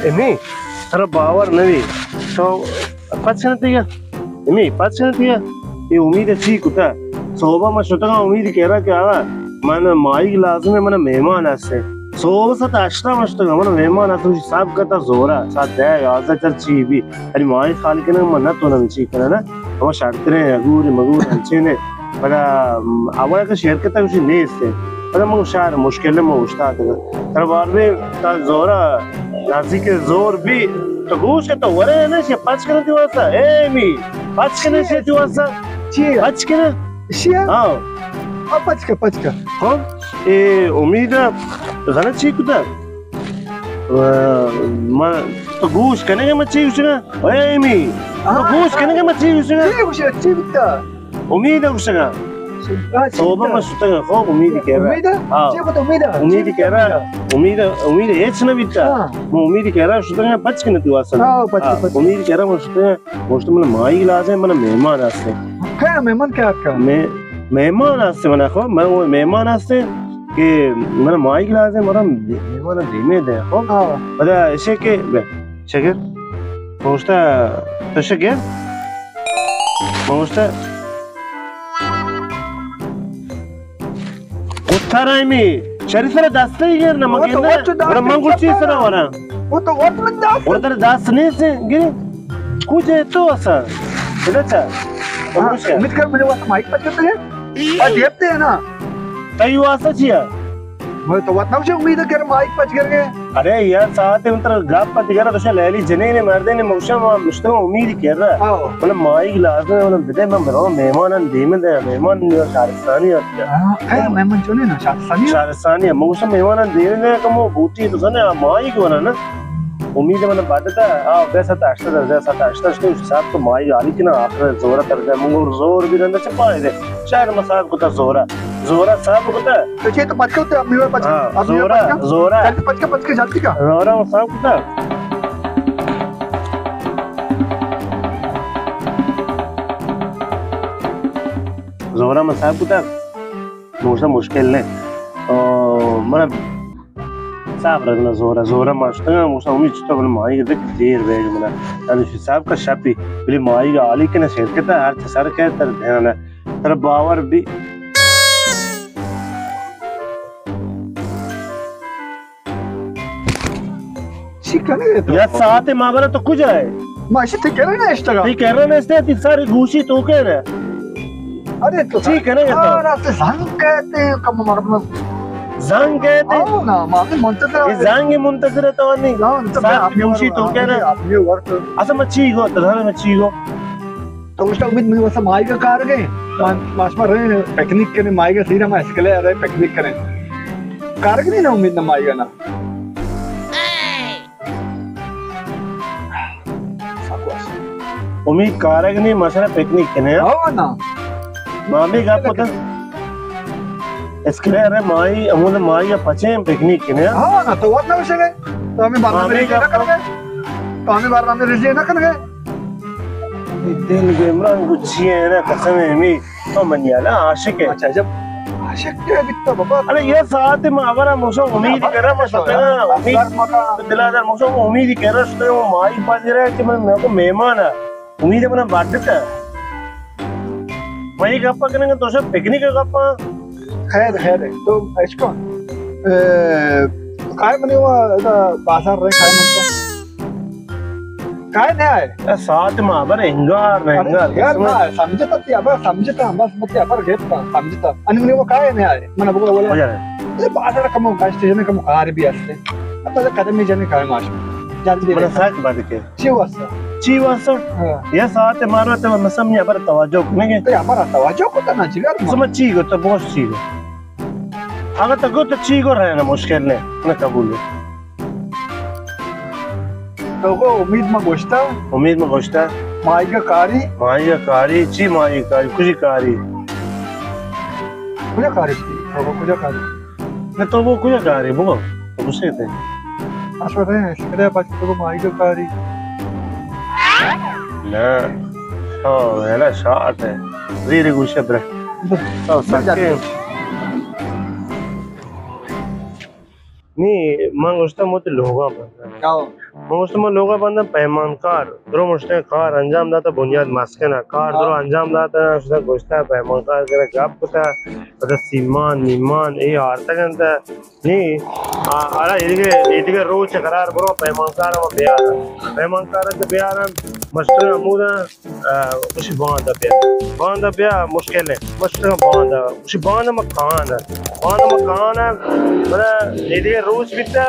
امی، ترا باور نہ بی، تو پچ کنئے تئی؟ امی، پچ کنئے تئی؟ اے امید چی کتا؟ صوبہ ما شتگاں امید کرا کہ آغا، من ماہیگ لازم اِنت، من مہمان ہستیں۔ صوبہ ساعت ہشت ءَ ما شتگاں، من مہمان ہستیں، حساب کتا زورا، ساعت دہ، یازدہ چر چی بی، اری ماہیگ خالی کنگ، من نہ تو نہ چی کناں نا، ہما شرتریں، اگور، مگور، انچیں۔ پدا، ام، اول کہ شعر کتگ، گوشی نیست۔ پدا من شعر مشکل، من استاد۔ ترا بار بی تا زورا، نزدیک زور بی، تو گوش کہ تو ورے نہ، شی پچ کنئے تئی واسطہ۔ اے امی، پچ کنئے شی تئی واسطہ۔ چی؟ پچ کنئے؟ شی؟ ہاں۔ آ، پچ کا، پچ کا۔ ہاں، اے امید زانئے چی کتا؟ و، ما، تو گوش کنئے کہ ما چی گوشگاں؟ اے امی، تو ہاں، گوش کنئے کہ ما چی گوشگاں؟ چی گوشگاں؟ چی بوتا؟ امید ءَ گوشگاں۔ اچھا، صوبہ اچھا۔ ما شتگاں، خو امید کرا۔ امید ءَ؟ ہاں۔ چی بوتا امید ءَ؟ امید کرا، امید، امید ہچ نہ بیتا۔ ہاں۔ ما امید کرا شتگاں، پچ کنئے تئی واسطہ۔ ہاں، پچ، ہاں، پچ۔ امید کرا ما شتگاں، گوشت من ماہیگ لازم، من مہمان ہستیں۔ کئے مہمان کئے آتکا؟ مہ-، مہمان ہستیں من، خو من وہ مہمان ہستیں کہ من ماہیگ لازم، من مہمان دیمے دے، خو۔ ہاں۔ پدا ایشی کہ، بے، شگر، گوشتا، تو شگر؟ من گوشتہ، اتھا رحمی، شری سر دستے گر نہ، من گندہ، گڑا من گوشی سر ورا۔ وہ تو وقت من دست۔ اور تر دست نیست، گری۔ کجا تو اسا؟ ادا چا؟ ہاں، امید کر مجھے وقت مائک پچ کرتے ہیں۔ آ، دیپتے ہیں نا۔ تئی واسطہ چیا؟ من تو وت نہ گوشے امید ءَ کہ ماہیگ پچ کنگ ءَ۔ ارے یار، ساعت من ترا گپ ءَ دگرا گوشاں، لیلی جنین مردین، من گوشاں ما مشتاں امید کرا۔ ہاں۔ من ماہیگ لازم اِنت، من بدے، من برو مہماناں دیم دے، مہمان شارستانی ات۔ ہاں، اے مہمان چونے نا، شارستانی ات؟ شارستانی ات۔ من گوشاں مہماناں دیم دے کہ مو بوٹی تو سنے، آ ماہیگ ورا نا۔ امید من بڈتا، آ، بے ساعت ہشت، بے ساعت ہشت، ہشت، حساب تو ماہیگ حالی کنا، آخر زورا تر دے، من زور بی رندا چہ پائے دے۔ شاید ما صاحب کتا زورا۔ زورا صاحب کتا۔ تو چے تو پچ کن، تو امی پچ کن۔ ہاں، امی زورا، پچ کن۔ زورا۔ جلدی پچ کن، پچ کن، جلدی کن۔ زورا ما صاحب کتا۔ زورا ما صاحب کتا۔ موسم مشکل نے۔ او، من صاحب رگنا زورا، زورا ما شتگاں، موسم امید چتا بل ماہیگ دک دیر بیگ منا۔ یعنی صاحب کا شپی، بلی ماہیگ حالی کنا شرکتا، ہر چہ سر کئے تر دھیان۔ ترا باور بی۔ چی کنگ ءَ تو؟ یک ساعت ما برا تو کجا ئے؟ ما اشی تئی کرا نشتگاں۔ تئی کرا نشتگاں، تئی سر گوشی تو کئے ئے؟ ارے تو چی کنگ ءَ تو؟ آ، راست زنگ کئیت، کم مردم۔ زنگ کئیت؟ آؤ نا، ما بھی منتظر اے ہیں۔ زنگ منتظر ئے تو نہیں؟ ہاں، تو سر گوشی تو کئے ئے؟ اپنی وقت۔ اصل ما چی گو، تو میں چی گو؟ تو گوشتا، امید منی واسطہ ماہیگ کارگ ءَ۔ ما، ما شما رئے پکنک کنیں، ماہیگ سیرا ما اسکلے رئے پکنک کنیں۔ کارگ نہیں نا امید نا ماہیگ نا۔ امید کارگ نہیں، ما سرا پکنک کنیں۔ ہاں نا۔ ما ہمے گپ کتا۔ اسکلے رئے ماہی، امود ماہیگ پچیں پکنک کنیں۔ ہاں نا، تو وقت نہ ہو سکے۔ تو ہمیں بارہ ما ہمیں ریزی نہ گپ کرنے۔ تو ہمیں بارہ ریزی نہ کرنے۔ دل گمران گچی ہے نا، قسم ہے ہمیں تو منی حالا عاشق ہے۔ اچھا، جب عاشق کیا بیتا بابا؟ ارے یہ ساعت ما ہمارا موسم امید کرا، ما شتگا، امید دلادار موسم امید کرا شتگا، ماہی پاس کرا کہ من، میں کو مہمان ہے، امید ہے منا بڈتا۔ وہی گپا کریں گے تو سب پکنک کا گپا۔ خیر، خیر ہے۔ تو اشکو، اے، کائے منی وہ، ادا بازار رہے کائے منتا؟ کائے نہ آئے؟ اے ساعت ما بر انگار نہ، انگار۔ یار، نہ، سمجھتا تھی، ابا سمجھتا، بس مت ابا گپتا، سمجھتا۔ ان منی وہ کائے نہ آئے؟ من ابا بولا۔ ہو جائے۔ اے بازار کمو، گاش اسٹیشن کمو کار بھی آستے۔ اب تو قدم ہی جانے کائے ماش۔ جلدی من دے۔ ساعت بعد کے۔ چی واسطہ؟ چی واسطہ؟ ہاں۔ یہ ساعت مارا تو مثلا یہ پر توجہ کنگے۔ تو یہ پر توجہ کو نا جگر۔ سمجھ چی گو تو بہت چی گو۔ اگر تو گو تو چی گو رہنا مشکل نہیں، نہ قبول ہے۔ تو گو امید ما گوشتا۔ امید ما گوشتا۔ ماہیگا کاری۔ ماہیگا کاری، چی ماہیگا کاری، کجی کاری؟ کجا کاری؟ تو گو کجا کاری؟ نہ تو گو کجا کاری، بگو۔ تو گوشے تے۔ اش وڑے، اش وڑے بچ تو مائی کو کاری۔ نہ، تو ویلا شاٹ ہے۔ زیر گوشے برے۔ تو سکے۔ نی، من گوشتہ من وتی لوگا بنداں۔ ہاں۔ من گوشتہ من لوگا بنداں پیمانکار۔ درو مشتیں کار انجام داتا، بنیاد مسکن ء کار درو انجام داتا، شتہ گوشتہ پیمانکار کرا گپ کتا، پدا سیمان، میمان، اے آرتگ انت۔ نی، آ، ارا ایدگہ، ایدگہ روچ قرار برو پیمانکار ما بیارن۔ پیمانکار کہ بیارن، مشتر امودا، آ، گوشی باندا بیا۔ باندا بیا، مشکل ہے۔ مشتر باندا۔ گوشی باندا ما کان۔ باندا ما کان۔ بلا ایدگہ روچ بیتا۔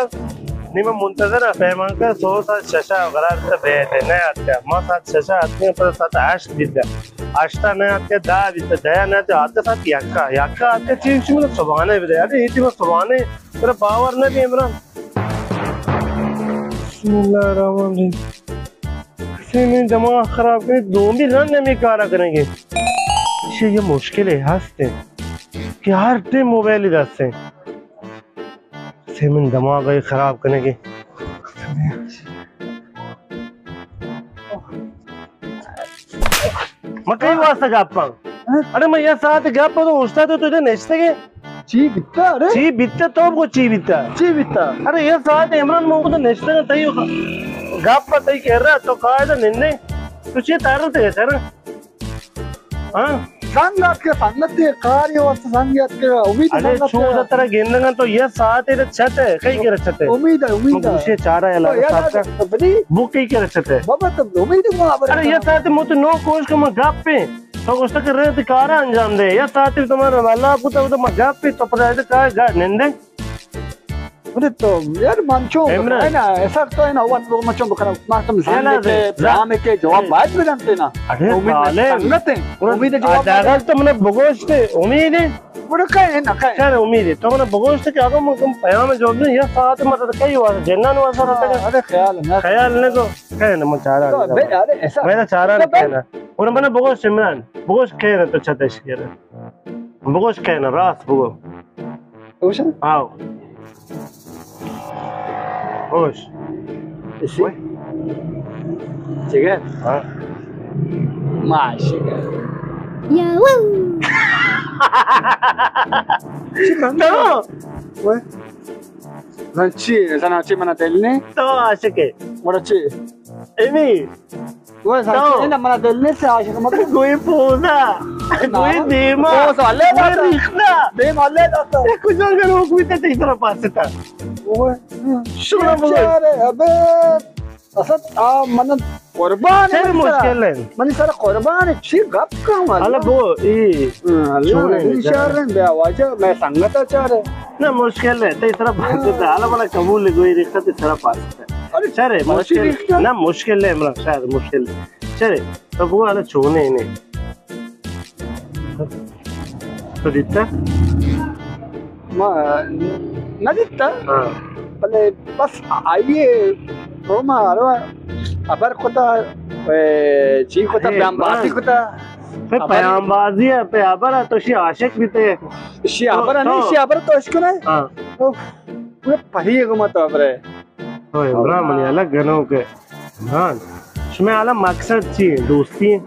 نی من منتظر ء پیمانکار سو ساعت ششا قرار تے بیت ء نہ اتکا۔ ما ساعت ششا اتکیں، پدا ساعت ہشت بیت۔ ہشتا نہ اتکا، دہ بیت، دہ نہ اتکا، اتکا ساعت یکا۔ یکا اتکا چی، چی من صبحانہ بدے۔ ارے، اے چی من صبحانہ، ترا باور نہ بی عمران۔ بسم اللہ الرحمن الرحیم۔ کسے من دماغ خراب کرے، دومی رن ہمیں کارا کریں گے۔ یہ مشکل ہے، ہستے کہ ہر ٹائم موبائل ہی دستے۔ سے من دماغ ء خراب کنگے۔ من کئی واسطہ گپاں؟ ارے من یہ ساعت گپ تو استاد تو ادھر نشتگے۔ چی بیتا؟ ارے چی بیتا؟ تو کو چی بیتا؟ چی بیتا؟ ارے یہ ساعت عمران مو کو نشتگے، تئی گپ تئی کر رہا تو قاعدہ نندے۔ تو چی تارتے سر؟ ہاں؟ زنگ اتکہ سنگتے، کاری واسطہ زنگ اتکہ، امید ارے سنگت چو ہے۔ ترا گندگا تو یہ ساعت ہے چت ہے، کئی کرا چت ہے؟ امید ہے، امید ہے۔ گوشے چارا ہے، تو یار، صاحب کا۔ تو بدی۔ بو کئی کرا چت ہے؟ بابا تو امید کو خبر ارے ہے۔ یہ ساعت مو تو نو کوش کو میں گپ پہ۔ تو گوشتا کہ رہے تو کارا انجام دے۔ یہ ساعت تمہارا اللہ کو تو میں گپ پہ تو پر ہے تو کار گا نندے۔ ارے تو یار من چون بکناں نا، ایسا تو ہے نا، وقت من چون بکناں، مردم زنگ تے، پیام تے جواب باید بدنتے نا۔ ارے امید ظالم۔ سنگت ہے۔ امید جواب حداقل تو من بگوشتے، امید ہے۔ بڑا کہے نا، کہے۔ خیر امید ہے۔ تو من بگوشتے کہ اگر من کم پیام جواب نہیں، یا ساعت مت کئی واسطہ، جنان واسطہ رہتا ہے۔ ارے خیال نہ۔ خیال نہ کو، کہے نا من چارا تو نہیں بے، کرتا۔ ارے ایسا۔ میرا چارا تو نہیں بے۔ کہنا۔ اور من بگوش عمران، بگوش کہے نا تو چھتش کہے نا۔ بگوش کہنا، راست بگو۔ بگوشم؟ آو۔ بگوش۔ اسی؟ وای۔ چگہ؟ ہاں۔ ماشی۔ یا وو۔ چی کن؟ تو۔ وای۔ زن چی؟ زن چی منا دل نے؟ تو عاشق ہے۔ گڑا چی؟ ایمی۔ وہ تو۔ سچ ہے نا، منا دل نے سے عاشق مت۔ گوئی پوزا۔ نا۔ گوئی دیما۔ پوزا لے گوئی داتا۔ ریختا۔ دیم لے داتا۔ اے کجا گروک بیتا تئی طرف آستا۔ وہ۔ شکر بگو۔ بیچارے، ابے۔ اصل آ من قربان چرے ہے منی سر۔ مشکل ہے؟ منی سر قربان ہے، چی گپ کن والا؟ اللہ بو، ای۔ ہاں، اللہ چونے ہے، انشاءاللہ، بیا واجہ، میں سنگت چارے۔ نہ، مشکل ہے، تئی طرف آستا۔ اللہ بڑا قبول ہے، گوئی ریختا تئی طرف آستا۔ ارے، چرے، ماشی مشکل، ریختہ؟ نہ، مشکل ہے، عمران شاید مشکل ہے۔ چرے، تو بگو، حالا چونے نے؟ تو دیتا؟ ما نہ دیتا۔ ہاں۔ بلے بس آئیے، تو ما ہر خبر کتا، اے، چی کتا، اے، پیام بازی بس۔ کتا۔ پہ خبر پیام بازی ہے، پہ خبر ہے، تو شی عاشق بیتے۔ شی تو، خبر ہے، تو۔ نہیں، شی خبر تو اشکنے۔ ہاں۔ تو پورا پری گما تو خبر ہے۔ او عمران منی الگ گنوک ہے۔ عمران، شمئے حالا مقصد چی ہے؟ دوستی ہے؟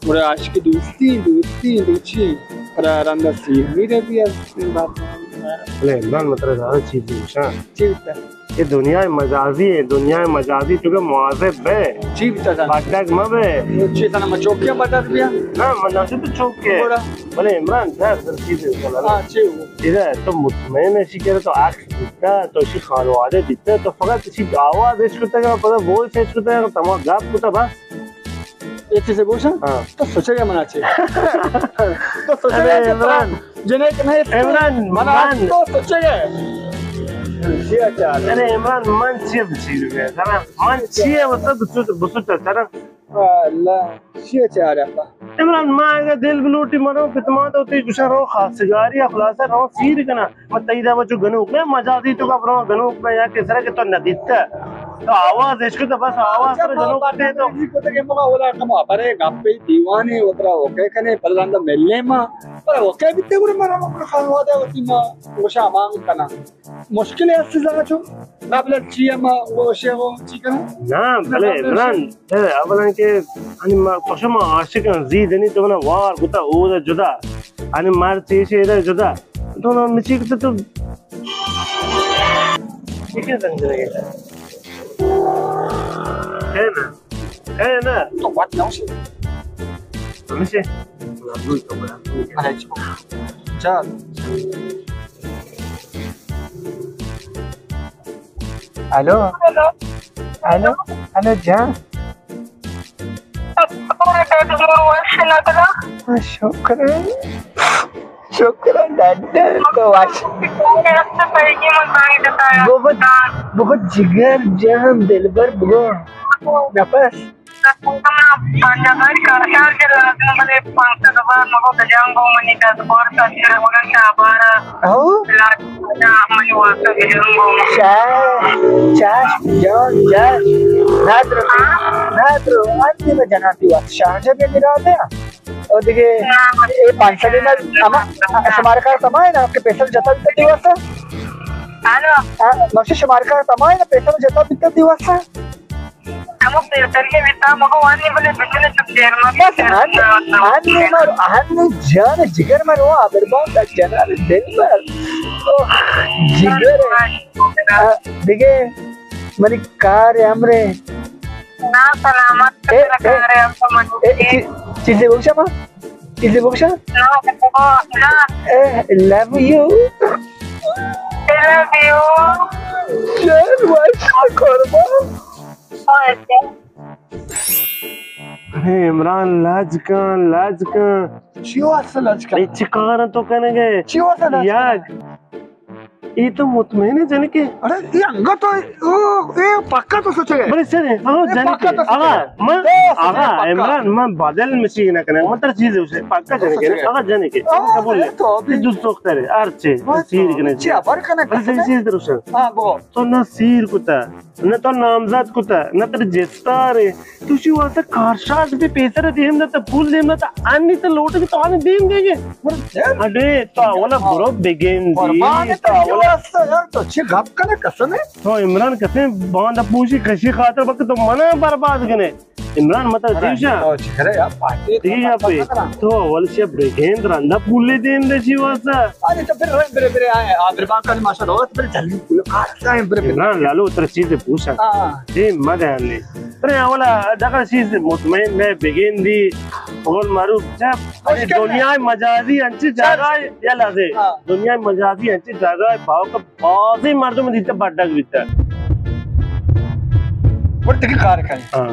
گڑا عاشق دوستی، دوستی، دوچی۔ پدا رندا سیر میرے بھی است بات۔ بلے عمران، من ترا زیادہ چیز گوشاں۔ چی بتا؟ یہ دنیا مجازی ہے، دنیا مجازی تو کہ مواظب بے۔ چی بتا؟ بڈک مہ بے۔ چی تنا ما چوکیا بڈک بیا؟ نہ، من نہ تو چوکے۔ گڑا؟ بلے عمران، ذرا چیز ہے۔ ہاں، چی ہو؟ ادھر تو مطمئن ہے، شی کہ تو عکس دیتا، تو شی خانواده دیتا، تو فقط شی آواز اشکتا، پدا وائس اشکتا، تمام گپ کتا بس۔ یہ چیزیں بوشن؟ ہاں۔ تو سوچے گا منا چی؟ تو سوچے گا ارے کہ عمران۔ جنے کہ نہیں؟ عمران، منا من۔ تو سوچے گا۔ چیا چار؟ ارے عمران، من چی بچی گیا؟ من چی ہے، مطلب، بسوچ، بسوچ، سر۔ اللہ، چیا چارے پا؟ عمران، ما اگہ دل بلوٹی مرو، پت ما تو تی گوشا رو خاصگاری، خلاصہ رو سیر کنا۔ ما تئی دا بچو گنوک نہ، مجازی تو کا برو گنوک نہ، یا کسرا کہ تو نہ دیتا۔ تو آواز اشکت، بس آواز سر جنوک تے تو. جی کو تے کہ مگا اولا کم خبرے گپے دیوانے وترا اوکے کنے پلان دا ملے ما. پر اوکے بیتے گڑا مارا مکر خانوادہ وتی ما گوشا مان کنا. مشکل ہے اسی زگا چو. قبل چی ما گوشے وہ چی کنا؟ نا، بلے عمران، اے، اولاً کہ انی ما پخش ما عاشق ہیں، زی دنی تو منا وار گتا او دا جدا. انی مار چیشے دا جدا. تو نا مچی کتا تو. یہ کیا زنگ لگے؟ ہے نا؟ ہے نا؟ تو بات نہ ہو سی. ہمیشہ. چل. الو. الو. الو جان. شکر. شکر ڈاکٹر تو واش. بہت، بہت جگر جان دلبر بگو. نفس. او؟ چاش، چاش، جان، چاش. نادر، نادر، انتی میں جناتی وقت شاہ جگہ نرا دیا. اور دیگه، اے پانچ سد نا، اما، شمارے کار تمام ہے نا، کہ پیسہ جتا بیتا دیواسا. ہاں، ماشی شمارے کار تمام ہے نا، پیسہ جتا بیتا دیواسا. ہمو پیسہ کے بیتا، مگو وانی بلے بچنے چپ دیر ما. بس، ہن، ہن مر، ہن جان جگر مر، وہ آبربان دا جناب دل مر. او، جگر. آ، دیگه، منی کار امرے. نا سلامت، اے، اے، کار ہے، ہم تو منی اے، کے. چی-، چیزے بوشا ما؟ چیزے بوشا؟ نا، نا. اے، love you. I love you. جان، واش قربان. ارے عمران، لاج کن، لاج کن. چی واسطہ لاج کن؟ اے چی کار تو کنگے؟ چی واسطہ لاج کن؟ یار، اے تو مطمئن ہے جنکے؟ ارے، اے انگا تو، او، اے پکا تو سوچے گئے؟ بلے سر، ہاں، اے جنکے. پکا تو سوچے آغا، گئے. من، تو سوچے آغا، پکا. عمران، من بدل مشی نہ کنگا. من تر چیز اسے پکا تو جنکے. سوچے گئے. آغا جنکے. آغا، قبول ہے. تو ابھی دوست دختر ہے، ہر چیز. بس سیر تو کنے چی چیز. خبر کنے ہر کسے؟ چیز درست ہے. ہاں، بگو. تو نہ سیر کتا، نہ تو نامزد کتا، نہ تر جستار ہے. تو چی واسطہ کارشاز بھی پیسر دیم داتا، پول دیم داتا، انی تو لوٹ کے تو آنے دیم دے گے. اڈے، تو اولا برو بگین دی، قربان تو تو اولا. یار، تو چی گپ کنے قسم ہے؟ تو عمران قسم باند پوشی کشی خاطر وقت تو منا برباد کنے. عمران مطلب دیوشا. تو چی کرے یار، پارٹی تو دیگه یا پہ تو اول سے بگین رندا پولی دیم دے چی واسطہ. ارے تو پھر رنگ برے برے آئے، آ، پھر بانک کل ماشاءاللہ، تو پھر جلدی پول کار آئے، برے برے. عمران لالو تر چیز پوشا. ہاں. دیم مدے ہنے. ارے اولا دغه چیز مطمئن میں بگین دی. قول معروف چپ. ارے دنیای مجازی انچی جاگہ یلا دے. ہاں. دنیای مجازی انچی جاگہ باوک بازی مردم دیتا بڈگ بیتا. پر تکی کار کن. ہاں.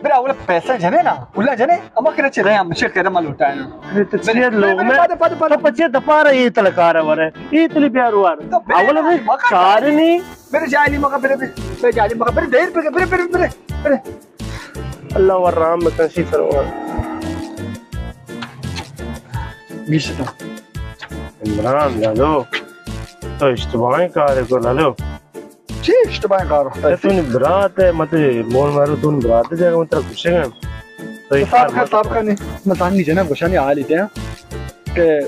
برا اولا پیسہ جنے نا، اولا جنے، اما کرا چرے ہم چے کرا مال اٹھایا. ارے تو چیئر لوگ میں. پدے، پدے، پدے. تو پچے دپارا یہ تلکارا ورے. یہ تلی پیار وار. اولا میں چارنی. میرے جالی مگا، برے، برے، میرے جالی مگا، برے، دیر، برے، برے، برے، برے، برے. اللہ ورحم بکن شی سروان. گیشتا. عمران لالو، تو اشتباہیں کارے کو لالو. چی اشتباہیں کار؟ تو نی برات ہے، مت بول مارو، تو نی برات ہے، جگہ ترا کشے گا. تو صاحب کا، صاحب کا نہیں، میں تانگی جنا گشانی حالی تے کہ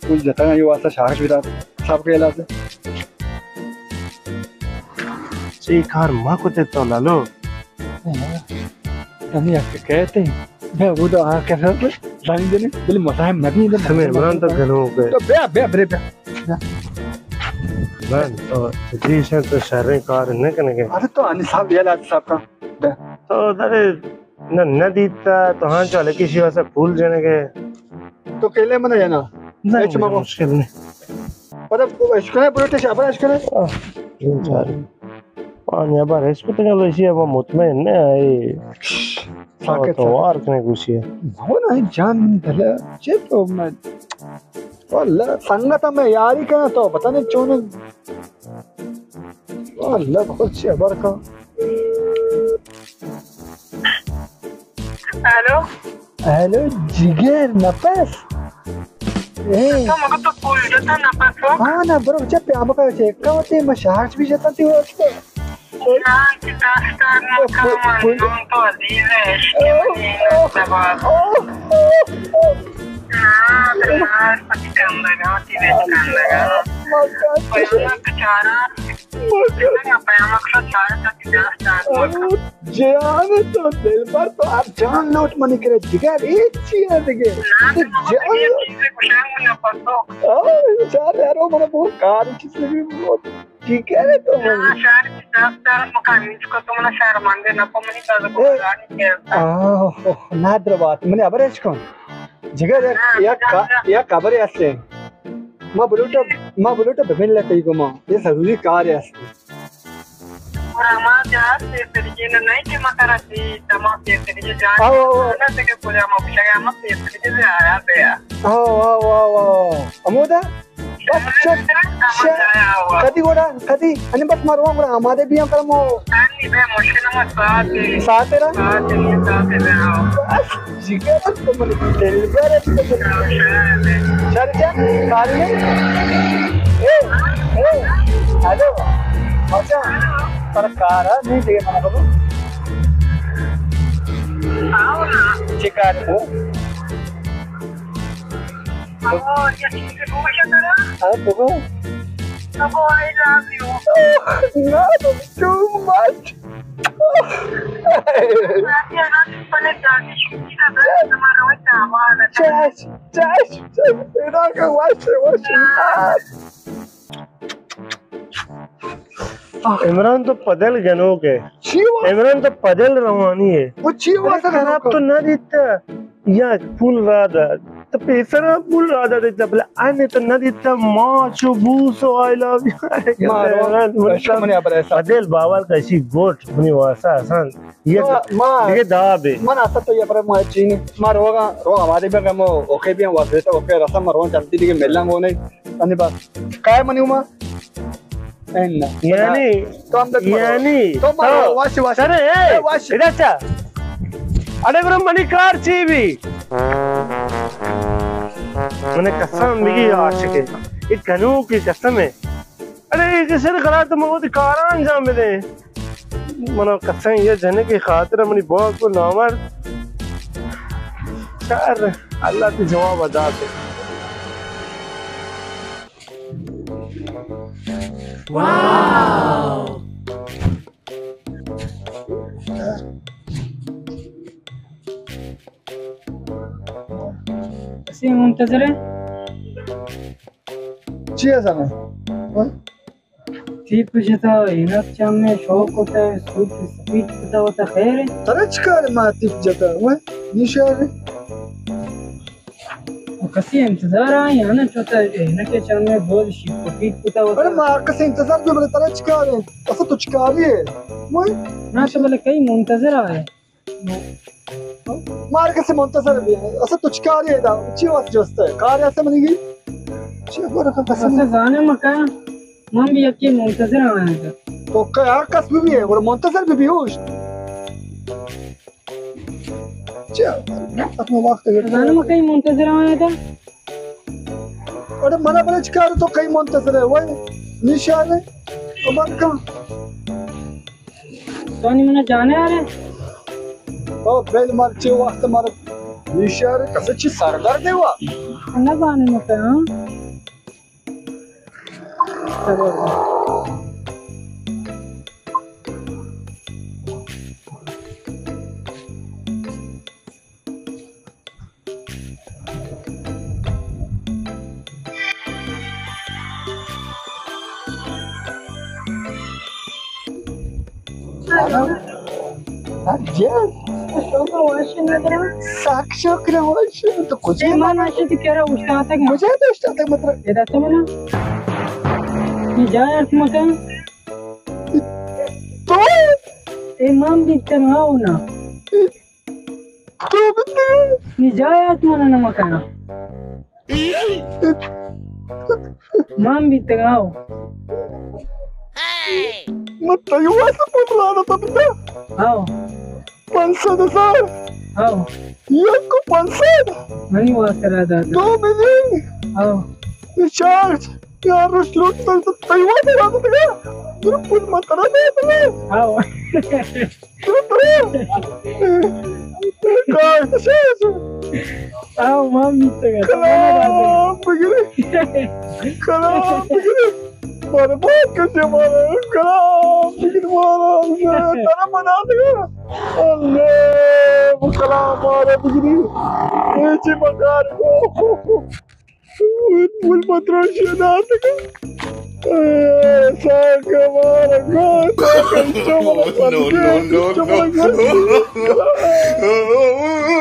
کل جتنا یہ واسطہ شارش بھی رات صاحب کے علاج ہے. چی کار ما کتے تو لالو؟ ہاں. ہمیں یک کہتے ہیں. بیا، وہ تو آ کر زنگ جنے، بلے مزاحم نہ بھی. ہمیں عمران تو گنوک ہے. تو بیا، بیا، برے، بیا. بیا. من تو چیز ہے تو شریں کار نہ کنے گے. ارے تو انی صاحب، یہ لاج صاحب کا. بیا. تو در نہ، نہ دیتا، تو ہاں چلے کسی واسطے پول جنے گے. تو کیلے من جانا. نہ، ہچ مگو. مشکل نہیں. پتہ اشکنے، پورے تے شابر اشکنے. آہ، تین چار. پانی ابا ریسک تے گلو، اسی ابا مطمئن نہ آئی. ساکت، تو ساکت. وار کنے گوشی. وہ نہیں جان دل، چے تو میں. واللہ سنگت میں یاری کنا تو پتہ نہیں چون. واللہ بہت چی خبر کا. ہیلو. ہیلو، جگر نفس. اے. تو مگو تو پول جتا نفس ہو؟ ہاں نا، برو، چپ، ہم کا چیک کا ہوتے، میں شارچ بھی جتا تھی واسطے. جان کہ داستان من کم من تو عزیز عشق منی زبان۔ ہاں، تو مار پتی کندگا، تی بیت کندگا۔ پیامک چارا، پیامک چارا، پتی داستان من۔ جان تو دلبر تو اب جان لوٹ منی کرے جگر، ہیچ چیز دیگه۔ تو جان۔ آہ، چار یارو من بہت کار چیز بھی بہت۔ ٹھیک ہے تو من۔ ہاں، شہر کی داستان مکانی اس کو تم نہ شہر مان دے نہ کو منی تازہ کو جانی کے۔ آہ، نادر بات، منی خبر اش کن۔ جگر یک، یک خبر ہستے۔ ما بلوٹا، ما بلوٹا ببین لتے گما۔ یہ ضروری کار ہستے۔ اور ہما جہاز سے تریجے نہ نہیں کہ مکرا سی تمام سے تریجے جان۔ آو، آو، آو۔ نہ تے کہ پورا ما پچھا گیا، ما سے تریجے سے آیا بیا۔ آو، آو، آو، آو۔ ہمودا؟ بس چک، چک۔ کدی گوڑا، کدی؟ انی بس مروان گوڑا آمادے بیان کرمو۔ انی بے مشکل ما ساعت۔ ساعت را؟ ساعت، ساعت بے آو۔ بس۔ جگر تو من دلبر تو من۔ شر جان، کاری نہیں؟ اے، اے، ہیلو، بچا، پر کارا نہیں دے منا بابا۔ چی کار ہے؟ ہاں، بابا۔ I love you. No, too much. چش، چش، چش، پیدا کن، وش، وش۔ عمران تو پدل گنوک ہے۔ چی واسطہ؟ عمران تو پدل روانی ہے۔ وہ چی واسطہ خراب گنوک؟ تو نہ دیتا۔ یا پول را دا، تو پیسرا پول را دا دیتا، بلے آنے تو نہ دیتا، ماچ و بوس و I love you۔ ما رو، عمران، عشق منی ابر ایسا۔ پدل باور کشی گوٹ، منی واسا آسان۔ یہ ما، دیگه دا بے۔ من اصلا تو یہ پر ما چینی۔ ما روگا، روگا ہمارے بھی ہم اوکے بھی ہم واسطے تو اوکے رسم روان چلتی دیگه ملن ہونے۔ انی بس۔ کائے منی اوما؟ یعنی، تو ہم تک مرو۔ یعنی، تو مرو، ہاں۔ واش، واش۔ سر، اے، اے، واش۔ ادا چا؟ اڑے برو منی کار چی بھی؟ من قسم بگی عاشق ہے۔ ایک گنوک کی قسم ہے۔ اڑے ایک سر غلط موت کاران انجام دے۔ منا قسم یہ جنک کی خاطر منی بہت کو نامرد۔ شر، اللہ تی جواب ادا دے۔ واو! کسی منتظر ہے؟ چی ہے سامنے؟ ٹیپ جتا، اینک چم میں شوق ہوتا ہے، سوٹ سپیٹ ہوتا ہوتا خیر ہے۔ ترا چکار ما ٹیپ جتا، وہ نشار ہے۔ کسی انتظار آئی، آنا چوتا اینک چم میں بول شیپ کو پیٹ کتا ہوتا۔ ارے ما کسی انتظار جو بلے ترا چکار ہے؟ اصل تو چکاری ہے؟ وہ نہ تو بلے کئی منتظر آئے۔ مار کسی منتظر بھی ہے۔ اصل تو چکاری ہے دا؟ چی واسطے جوست ہے؟ کار ایسے منی گی؟ چی برکت قسم۔ اصل زانے مکان۔ من بھی یکی منتظر آیا تھا۔ تو کیا کس بھی بھی ہے، وہ منتظر بھی بھی ہوش۔ چیا؟ اپنا وقت ہے۔ زانے مکان منتظر آیا تھا۔ ارے منا بلے چکار تو کئی منتظر ہے، وہ نشان ہے۔ تو بند کن۔ تو نی منا جانے آ رہے۔ او بل مر چی وقت مر نشان ہے، کسے چی سردرد ہے وا۔ نہ زانے مکان۔ سک شکر وش۔ تو کجا؟ من اشی تو کرا اوشتاتگ۔ کجا تو اوشتاتگ مطلب؟ ادا تو منا۔ یہ جا ارت مکان۔ تو؟ اے من بیتن ہاو نا۔ تو بیتن؟ نی جایا تو منا نمکانا۔ من بیتن ہاو۔ من تئی واسطہ پتلا دا تو بیتا۔ ہاو۔ پنچ سد ہزار۔ ہاو۔ یک کو پنچ سد۔ منی واسطہ را داتا۔ دو ملین۔ ہاو۔ ریچارج۔ یار، روچ لوٹ تئی، تئی واسطہ را داتا۔ ترا پول ما ترا داتگ ءَ۔ ہاؤ۔ ترا، ترا۔ کاش تو شاش۔ ہاؤ، ما میتگ ءَ۔ کلام بگرے۔ کلام بگرے۔ برباد کشے مارا۔ کلام بگرے مارا۔ ترا ما داتگ ءَ۔ اللہ، کلام مارا بگرے۔ اے چی مکار کو۔ پول پتروشی داتگ۔ اے، ساکہ مارا گوشت، ساکہ چمڑ نو، نو، نو، نو۔